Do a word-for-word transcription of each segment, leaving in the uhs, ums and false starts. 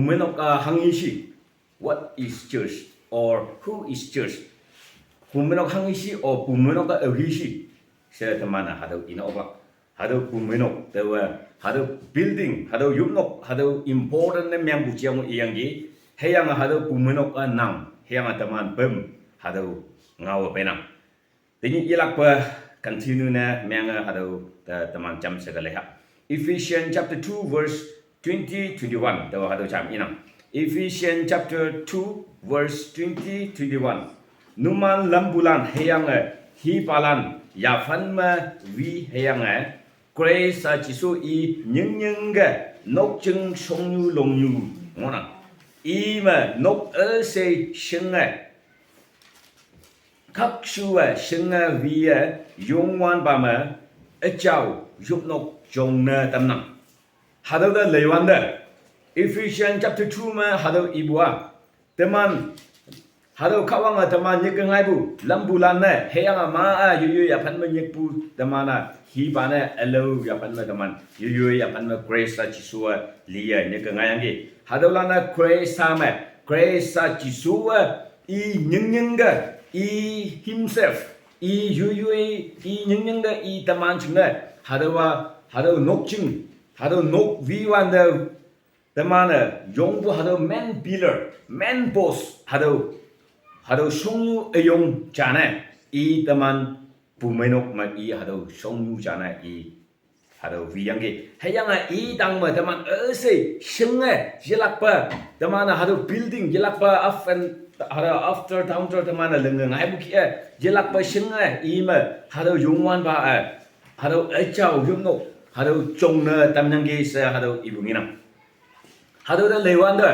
Pumeinok a hanghishi. What is church? Or who is church? Pumeinok hanghishi or pumeinok a ahishi. She teman-e hatüo ine oklak. Hatüo pumeinok, taowe, hatüo building, hatüo yopnok, hatüo important ne mengpu jang iyangki. Hüyange hatüo pumeinok a nang, hüyange teman pem, hatüo ngaowe peinang. Tenyih yelakpe continue ne menge hatüo te teman jamshe ke leiha. Ephesians chapter two verse twenty, twenty-one, taowe hatüo jam inang. Ephesians chapter two verse twenty, twenty-one. Numan lampulan hüyange hipalan yaphan me wi hüyange Khrista Jesu i nyingnyingke nokjing shongnyu longnyu ngohnang. I me nok üshei shinge khakshuwe shinge wiye Youngwanpa me üjao yopnok jongne tamnang. Hatüo te leiwante, Ephesians chapter two me hatüo ipu a, teman, hatüo Kahwange teman nyike ngaipu lampulan ne hüyange ma-a yoiyoi yaphan me nyikpu teman-a hipa ne ülao yaphan me teman yoiyoi yaphan me Khrista Jesu-a liye nyike ngaiyangki. Hatüolan-e Khrista me, Khrista Jesu-a i nyingnyingke, i himself, i yoiyoi, i nyingnyingke i teman jingne, hatüowa, hatüo nokjing, hatüo nok wiwante teman-e yongpu hatüo main pillar, main post, hatüo, hatüo shongnyu üyong jane, i teman pumeinok me i hatüo shongnyu jane i hatüo wiyangki. Hüyange i tang me teman üshei shinge yelakpe, teman-e hatüo building yelakpe after, hatüo after counter teman-e linge ngaipu kih-e yelakpe shinge i me hatüo Youngwanpa-e hatüo üjao yopnok hatüo jongne tamyangki she hatüo ipu ngenang. Hatüo te leiwante,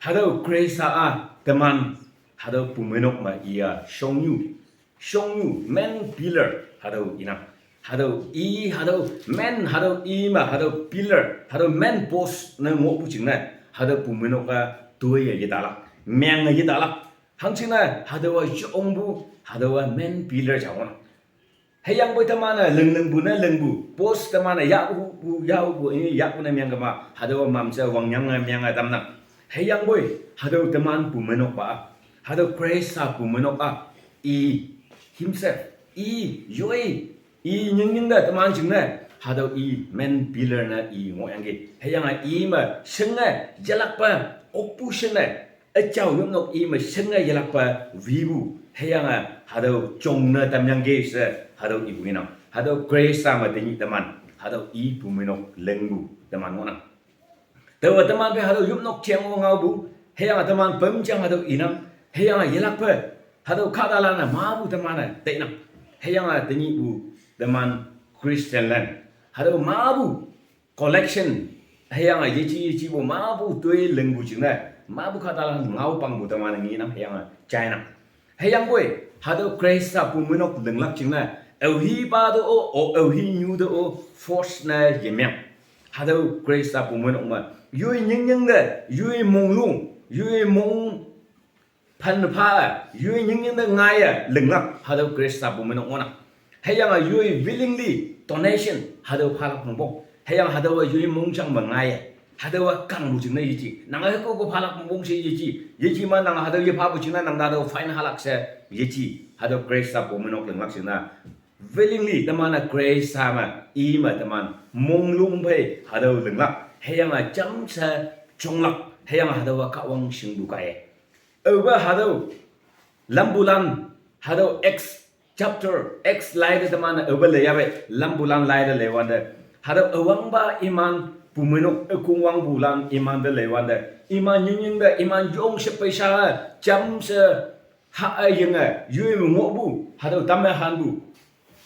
hatüo Khrista-a teman, hatüo pumeinok me i-a shongnyu, shongnyu main pillar hatüo inang. Hatüo i, hatüo main, hatüo i me hatüo pillar, hatüo main post ne ngohpu jingne, hatüo pumeinok-a toiye yetalak, menge yetalak. Hangjingne hatüowa yongpu, hatüowa main pillar ja ngohnang. Hüyangpoi teman-e linglingpu ne lingpu, post teman-e yahpu, yahpu, i yahpu ne mengkema, hatüowa mamshe wangyange menge tamnang. Hüyangpoi hatüo teman pumeinokpa, hatüo Khrista pumeinok-a, i himself, i yoi, i nyingnyingte teman jingne, hatüo i main pillar ne i ngohyangki. Hüyange i me shinge yelakpe okpu shinne, üjao yopnok i me shinge yelakpe wipu, hüyange hatüo jongne tamyangki she hatüo ipu ngenang. Hatüo Khrista me tenyih teman, hatüo i pumeinok lingpu teman ngohnang. Taowe teman phei hatüo yopnok jeng-o ngaopu, hüyange teman pemjang hatüo inang, hüyange yelakpe, hatüo kahtalan-e mapu teman-e tainang, hüyange tenyihpu teman Christianlan, hatüo mapu collection, hüyange yeji yejipu mapu toi lingpu jingne, mapu kahtalan ngaopangpu teman-e ngenang hüyange jainang. Hüyangpoi, hatüo Khrista pumeinok linglak jingne, aohipa te-o, o aohinyu te-o, force ne yemeng. Hatüo Khrista pumeinok me, yoi nyingnyingte, yoi monglung, yoi mong phanpha-e, yoi nyingnyingte ngaiye linglak, hatüo Khrista pumeinok ngohnang. Hüyange yoi willingly donation, hatüo phalak pongpong. Hüyange hatüowa yoi mongjang me ngaiye, hatüowa kangpu jingne yeji. Nange hüko ko phalak pongpong she yeji. Yeji ma nange hatüo yephapu jingne nang hatüo fine halak she yeji. Hatüo Khrista pumeinok linglak jingne willingly teman-e Khrista me, i me teman monglung phei hatüo linglak, hüyange jamshe jonglak, hüyange hatüowa Kahwang shingpu kaiye. Aope hatüo lampulan, hatüo Acts chapter, Acts laite teman-e aope leiyahpei, lampulan laite leiwante, hatüo üwangpa iman pumeinok ükongwangpulan imante leiwante, iman nyingnyingte, iman yongshe peisha-e jamshe ha-e yinge, yoi me ngohpu, hatüo tamme hanpu.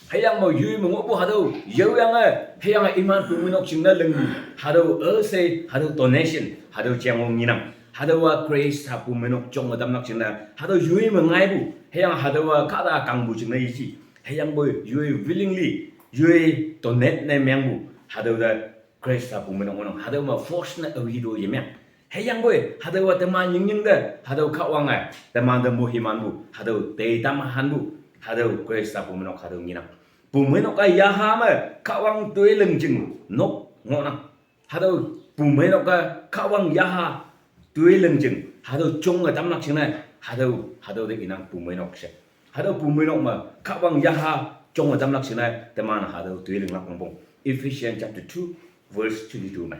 Hüyangpoi yoi me ngohpu hatüo yaoyange, hüyange iman pumeinok jingne lingpu, hatüo üshei, hatüo donation, hatüo jeng-o ngenang. Hatüowa Khrista pumeinok jonge tamlak jingne, hatüo yoi me ngaipu, hüyange hatüowa kahta kangpu jingne yeji. Hüyangpoi yoi willingly, yoi donate ne mengpu, hatüo te Khrista pumeinok ngohnang, hatüo me force ne aohi to yemeng. Hüyangpoi hatüowa teman nyingnyingte, hatüo Kahwange temante mohimanpu, hatüo teitam hanpu, hatüo Khrista pumeinok hatüo ngenang. Pumeinok-a yaha me Kahwang toi lingjing nok ngohnang. Hatüo pumeinok-a Kahwang yaha toi ling jing, hatüo jonge tamlak jingne, hatüo, hatüo te inang pumeinok she. Hatüo pumeinok me, Kahwang yaha jonge tamlak jingne, teman hatüo toi linglak wongpong. Ephesians chapter two, verse twenty-two me.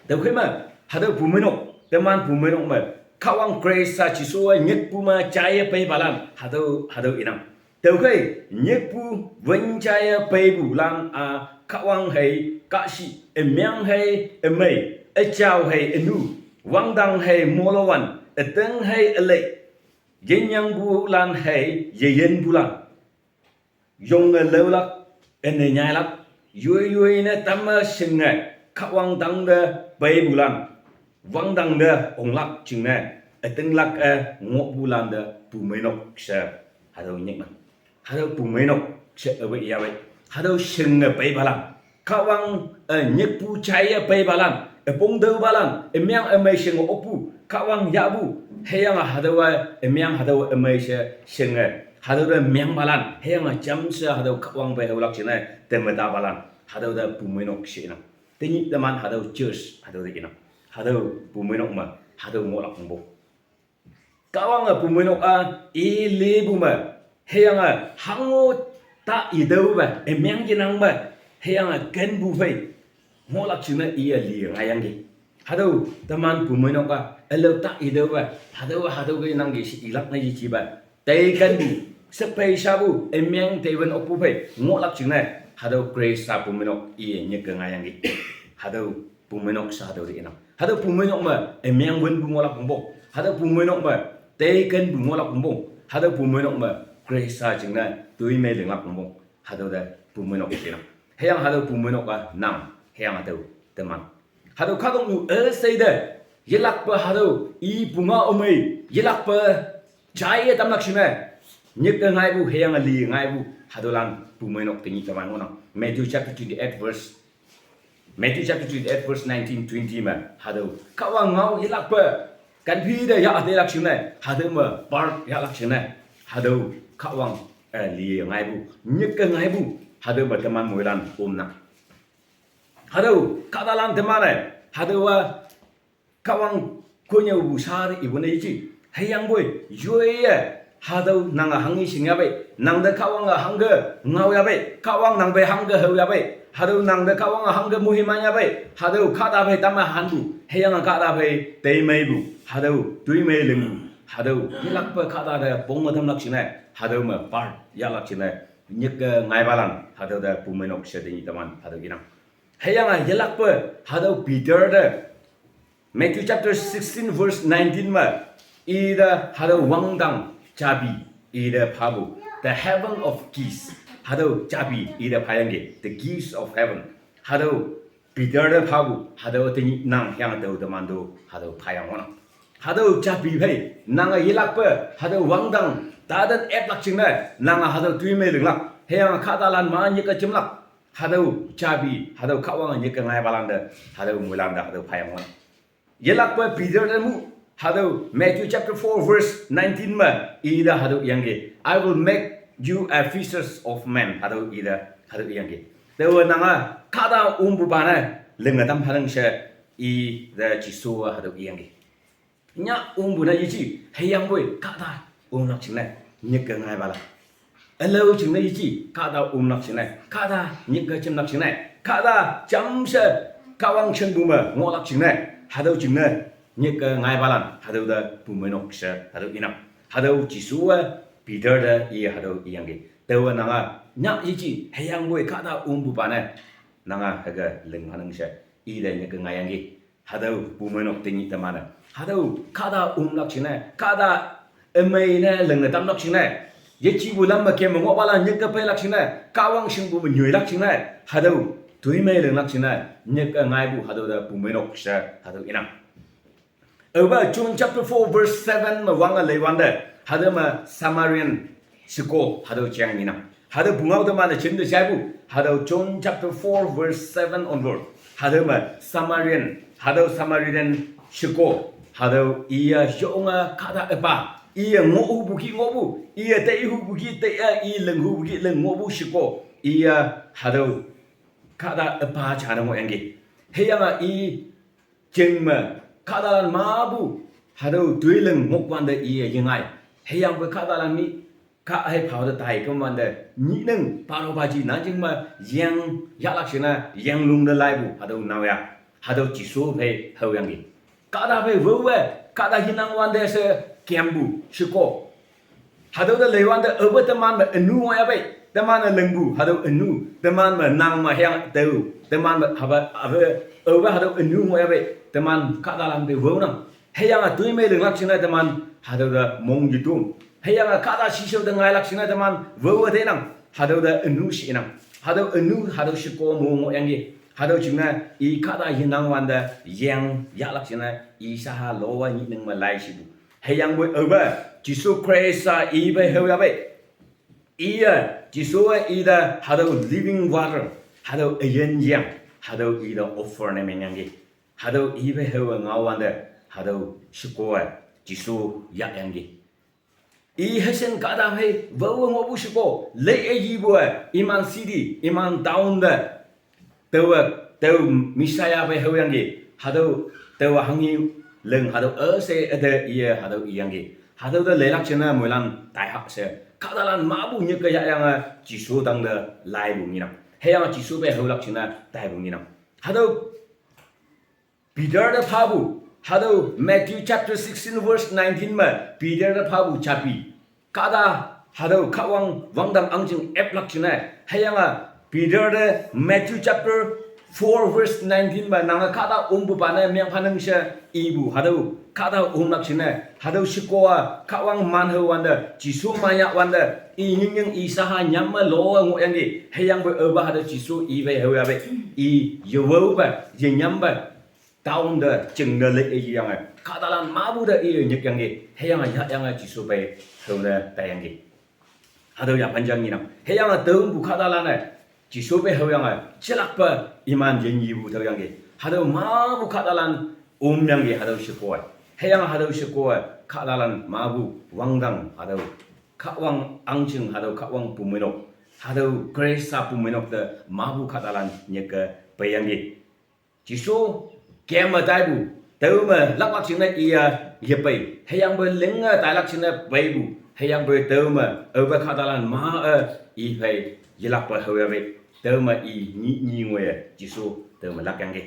Tüokhei me, hatüo pumeinok, teman pumeinok me, Kahwang Khrista Jesu-a nyikpu me jaiye peipalan, hatüo, hatüo inang. Tüokhei, nyikpu wen jaiye peipulan-a, Kahwang hei, kahshih, ümeng hei, ümei, üjao hei, ünu, wangdang hei, molowan, üting hei, ülei, yinyangpulan hei, yeyinpulan. Yonge laolak, üne nyailak, yoi yoi ne tamme shinge, Kahwang tangte peipulan, wangdang te onglak jingne, ütinglak-e ngohpulan te pumeinok she, hatüo nyiknang. Hatüo pumeinok she awe yawe, hatüo shinge peipalan. Kahwang, eh, nyikpu jaiye peipalan, üpong tüopalan, ümeng ümei shinge okpu, Kahwang yahpu, hüyange hatüowa, ümeng hatüo ümei she shinge, hatüo te mengpalan, hüyange jamshe hatüo Kahwang pei haolak jingne, teme tapalan, hatüo te pumeinok she inang. Tenyih teman hatüo church, hatüo te inang. Hatüo pumeinok me, hatüo ngohlak wongpong. Kahwange pumeinok-a, i lipu me, hüyange hango ta itüope, ümeng yenangpe, hüyange kenpu phei, ngohlak jingne iye li ngaiyangki. Hatüo teman pumeinok-a, ülao ta itüope, hatüo hatüo ke nangki she ilak ne yejipa. Tei kenpu, shepei shapu, ümeng teiwen okpu phei, ngohlak jingne, hatüo Khrista pumeinok iye nyike ngaiyangki. Hatüo pumeinok she hatüo te inang. Hatüo pumeinok me, ümeng wenpu ngohlak wongpong. Hatüo pumeinok me, tei kenpu ngohlak wongpong. Hatüo pumeinok me, Khrista jingne, toimei linglak wongpong. Hatüo te pumeinok inang. Hüyange hatüo pumeinok-a nang, hüyange hatüo teman. Hatüo kahtoknyu üshei te, yelakpe hatüo, i pungao ümei, yelakpe jaiye tamlak jingne, nyike ngaipu, hüyange li ngaipu, hatüolan pumeinok tenyih teman ngohnang. Matthew chapter twenty-eight verse, Matthew chapter twenty-eight verse nineteen, twenty me, hatüo Kahwang ngao yelakpe, kanphi te yah telak jingne, hatüo me part yahlak jingne, hatüo Kahwang, eh, li ngaipu, nyike ngaipu, hatüo me teman moilan omnang. Hatüo kahtalan teman-e, hatüowa Kahwang konnyüopu sha te ipu ne yeji. Hüyangpoi, yoiye, hatüo nange hanghe shingya pei, nangte Kahwange hangke ngaoya pei, Kahwang nang pei hangke haoya pei, hatüo nangte Kahwange hangke moiman ya pei, hatüo kahta phei tamme hanpu, hüyange kahta phei teimeipu, hatüo toimei lingpu, hatüo yelakpe kahta te ponge tamlak jingne, hatüo me part yahlak jingne, nyike ngaipalan, hatüo te pumeinok she tenyih teman, hatüo inang. Hüyange yelakpe, hatüo Peter te, Matthew chapter sixteen verse nineteen me, ite hatüo wangdang jabi, ite phapu, the heaven of keys, hatüo jabi, ite phayangki, the keys of heaven, hatüo Peter te phapu, hatüo tenyih nang hüyange tao teman to, hatüo phayang ngohnang. Hatüo jabi phei, nange yelakpe, hatüo wangdang, taten eplak jingne, nange hatüo toimei linglak, hüyange kahtalan ma nyike jemlak, hatüo jabi, hatüo Kahwange nyike ngaipalante, hatüo moilante, hatüo phayang ngohnang. Yelakpe Peter te mu, hatüo Matthew chapter four verse nineteen me, ite hatüo iyangki, I will make you a fishers of men, hatüo ite, hatüo iyangki. Taowe nange, kahta ompupa ne, linge tam phanang she, ite Jesuwe hatüo iyangki. Nyah ompu ne yeji, hüyangpoi kahta omlak jingne, nyike ngaipalan. Ülao jingne yeji, kahta omlak jingne, kahta nyike jemlak jingne, kahta jamshe Kahwang shingpu me ngohlak jingne, hatüo jingne, nyike ngaipalan, hatüo te pumeinok she, hatüo inang. Hatüo Jesuwe Peter te iye hatüo iyangki. Taowe nange, nyah yeji, hüyangpoi kahta ompupa ne, nange hüke ling phanang she, ite nyike ngaiyangki. Hatüo pumeinok tenyih teman-e, hatüo kahta omlak jingne, kahta ümei ne linge tamlak jingne, yejipu lam me kem me ngohpalan nyike peilak jingne, Kahwang shingpu me nyoilak jingne, hatüo toimei linglak jingne, nyike ngaipu hatüo te pumeinok she hatüo inang. Aopa John chapter four verse seven me wange leiwante, hatüo me Samaritan sheko, hatüo jeng inang. Hatüo pungao teman-e jinte jaipu, hatüo John chapter four verse seven onward. Hatüo me Samaritan, hatüo Samaritan sheko, hatüo iye yonge kahta üpa, iye ngohhupu ki ngohpu, iye teihupu ki tei-e, i linghupu ki ling ngohpu sheko, iye hatüo kahta üpa jane ngohyangki. Hüyange i jing me Kahtalan mapu, hatüo toiling ngokwante iye yengai. Hüyangpoi kahtalan mi, kah hei phao te tai kümwante, nyih neng paro paji nanjing me yeng yahlak jingne, yeng lung te laipu, hatüo naoya. Hatüo Jesu phei haoyangki. Kahta phei wowe, kahta hinang wante she kempu, sheko. Hatüo te leiwante aope teman me ünu ngohyapei, teman-e lingpu, hatüo ünu, teman me nang me hüyange tao, teman me hape, ape, aope hatüo ünu ngohyapei, teman kahtalan te wonang. Hüyange toimei linglak jingne teman, hatüo te mong yetom. Hüyange kahta shishao te ngailak jingne teman, wowe tenang, hatüo te ünu shinang. Hatüo ünu, hatüo sheko mo ngohyangki. Hatüo jingne, i kahta yenang wante, yeng yahlak jingne, i shaha lowa nyih neng me lai shipu. Hüyangpoi aope, Jesu Khrista iphei haoyapei. Iye, Jesuwe ite hatüo living water, hatüo üyin yeng, hatüo ite offer ne mengyangki. Hatüo iphei haowe ngaowante, hatüo shekowe, Jesu yahyangki. I heshen kahta phei wowe ngohpu sheko, lei-e yipu-e, iman city, iman town te, taowe, tao Messiah phei haoyangki, hatüo, taowe hanghi ling, hatüo üshei üte iye, hatüo iyangki. Hatüo te leilak jingne moilan taihak she, kahtalan mapu nyike yahyange Jesu tangte laipu ngenang. Hüyange Jesu phei haolak jingne taipu ngenang. Hatüo Peter te phapu, hatüo Matthew chapter sixteen verse nineteen me Peter te phapu japi. Kahta, hatüo Kahwang wangdang ahngching eplak jingne, hüyange Peter te Matthew chapter four verse nineteen me nange kahta ompupa ne meng phanang she ipu, hatüo kahta omlak jingne, hatüo sheko-a Kahwang man hao wante, Jesu manyah wante, i nyingnying i shaha nyam me lowe ngohyangki, hüyangpoi aope hatüo Jesu iphei haoyapei, i yewope, yenyampe, town te, chingte lei-e yiyange, kahtalan mapu te iye nyikyangki, hüyange yahyange Jesu phei haone taiyangki. Hatüo yaphan ja ngenang. Hüyange tüopu kahtalan-e, Jesu phei haoyange, yelakpe iman yinyipu tüoyangki. Hatüo mapu kahtalan omyangki hatüo sheko-e. Hüyange hatüo sheko-e, kahtalan mapu wangdang hatüo Kahwang ahngching hatüo Kahwang bumeinok. Hatüo Khrista bumeinok te mapu kahtalan nyike peiyangki. Jesu kemme taipu, tüome laklak jingne iye yepei, hüyangpoi linge tailak jingne peipu, hüyangpoi tüome aope kahtalan ma-e iphei yelakpe haoyapei, tüome i nyih nyi ngoiye Jesu tüome lakyangki.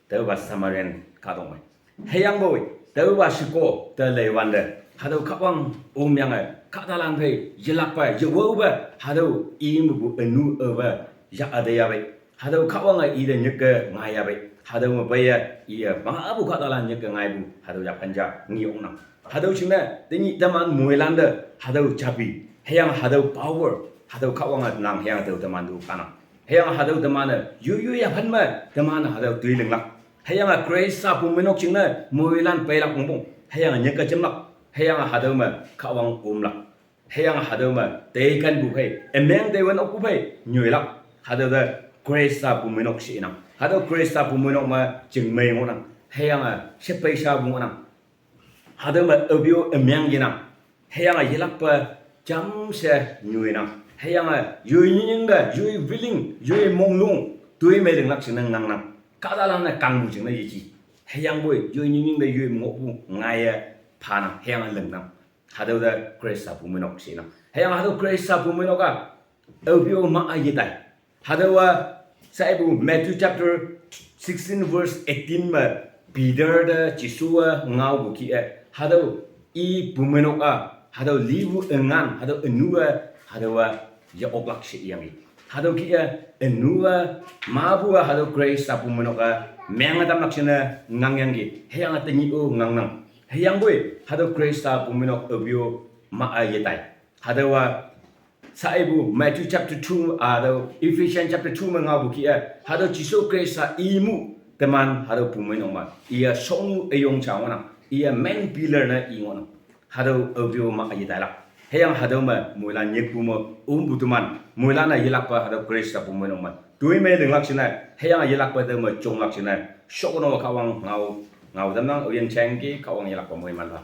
Tüopa Samarian kahtok me. Hüyangpoi, tüopa sheko te leiwante, hatüo Kahwang omyange, kahtalan phei yelakpe, yewope, hatüo i mepu ünu aope, yah üteyapei. Hatüo Kahwange ite nyike ngaiyapei. Hatüo me peiye, iye mapu kahtalan nyike ngaipu, hatüo yaphan ja ngeoknang. Hatüo jingne, tenyih teman moilante, hatüo japi, hüyange hatüo power, hatüo Kahwange nang hüyange tao teman tu kanang. Hüyange hatüo teman-e, yoiyoi yaphan me, teman hatüo toi linglak. Hüyange Khrista bumeinok jingne, moilan peilak ongpong. Hüyange nyike jemlak. Hüyange hatüo me, Kahwang omlak. Hüyange hatüo me, teikanpu phei, ümeng teiwen okpu phei, nyoilak. Hatüo te Khrista bumeinok she inang. Hatüo Khrista bumeinok me, chingmei ngohnang. Hüyange, shepeishapu ngohnang. Hatüo me aope-o ümeng yenang. Hüyange yelakpe jamshe nyoinang. Hüyange yoi nyingnying te, yoi willing, yoi monglung, toimei linglak jingne ngangnang. Kahtalan-e kangpu jingne yeji. Hüyangpoi yoi nyingnying te yoi ngohpu ngaiye phanang, hüyange lingnang. Hatüo te Khrista bumeinok she inang. Hüyange hatüo Khrista bumeinok-a, aope-o ma-a yetai. Hatüowa, shaipu Matthew chapter sixteen verse eighteen me, Peter te Jesuwe ngaopu kih-e, hatüo i bumeinok-a, hatüo lipu üngan, hatüo ünu-e, hatüowa ye-oklak she iyangki. Hatüo kih-e, ünu-a, mapu-a, hatüo Khrista bumeinok-a, menge tamlak jingne ngangyangki, hüyange tenyih-o ngangnang. Hüyangpoi, hatüo Khrista bumeinok aope-o ma-a yetai. Hatüowa, shaipu Matthew chapter two, hatüo Ephesians chapter two me ngaopu kih-e, hatüo Jesu Khrista imu, teman hatüo bumeinok me, iye shongnyu üyong ja ngohnang, iye main pillar ne i ngohnang. Hatüo aope-o ma-a yetailak. Hüyange hatüo me moilan nyikpu me ompu teman, moilan-e yelakpe hatüo Khrista bumeinok me, toimei linglak jingne, hüyange yelakpe tüome jonglak jingne, shokono Kahwang ngao, ngao tamnang, oyin jangki Kahwang yelakpe moiman pha.